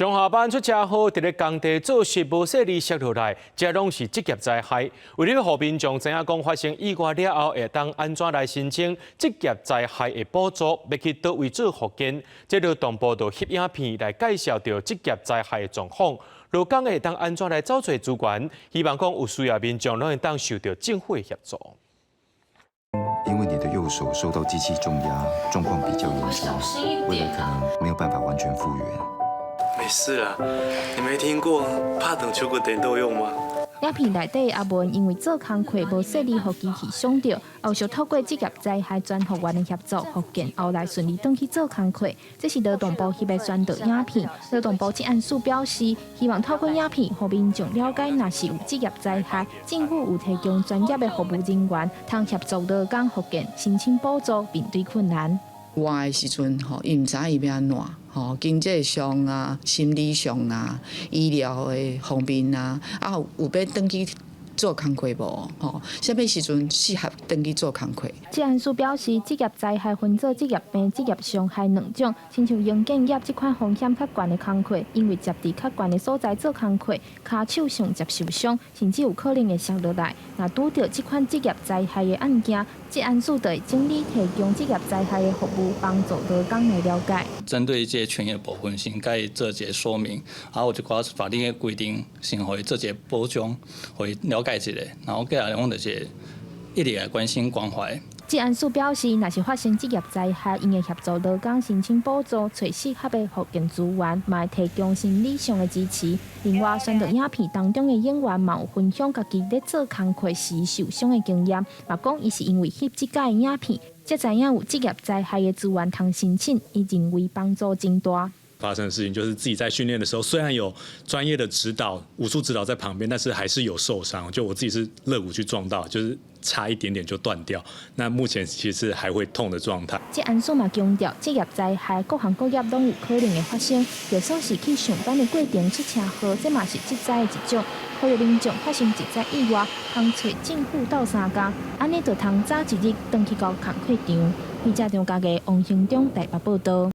上下班出車禍，佇咧工地做事無細膩摔落來，這攏是職業災害。為了予民眾知影講發生意外了後，會當按怎來申請職業災害的補助，欲去佗位做復健。這勞動部就翕影片來介紹著職業災害的狀況，勞工會當按怎來走揣資源，希望講有需要民眾攏會當受著政府的協助。因為你的右手受到機器重壓，狀況比較嚴重，未來可能沒有辦法完全復原。沒事啦，你沒聽過拍斷手骨電都用嗎？影片內底阿文因為做工課無細膩，予機器傷著，後續透過職業災害專復員的協助復健，後來順利轉去做工課。這是勞動部翕的宣導影片。勞動部職安署表示，希望透過影片，予民眾了解，若是有職業災害，政府有提供專業的服務人員，通協助勞工復健、申請補助、面對困難。活的時陣吼，伊毋知影伊欲按怎吼，經濟上啊、心理上啊、醫療的方面啊，啊有欲轉去做工課無？吼，啥物時陣適合轉去做工課？職安署表示，職業災害分做職業病、職業傷害兩種。親像營建業這款風險較懸的工課，因為接佇較懸的所在做工課，跤手上接受傷，甚至有可能會摔落來。若拄著這款職業災害的案件，職安署就會整理提供職業災害的服務，幫助勞工來了解。針對這個權益的部分，先共伊做一個說明，啊，有一寡法律的規定，先予伊做一個保障，予伊了解一下，然後過來講就是一直來關心關懷。職安署表示，若是發生職業災害，𪜶會協助勞工申請補助，揣適合的復健資源，嘛會提供心理上的支持。另外，宣導影片當中的演員嘛有分享家己咧做工課時受傷的經驗，嘛講伊是因為翕這擺的影片，才知影有職業災害的資源通申請，伊認為幫助真大。發生的事情就是自己在訓練的時候，雖然有專業的指導、武術指導在旁邊，但是還是有受傷。就我自己是肋骨去撞到，就是差一點點就斷掉。那目前其實還會痛的狀態。職安署嘛強調，職業災害各行各業攏有可能會發生，就算是去上班的過程出車禍，這嘛是職災的一種。呼籲民眾發生職災意外，通揣政府鬥相共，按呢就通早一日轉去到工課場。記者張家傑、王興中台北報道。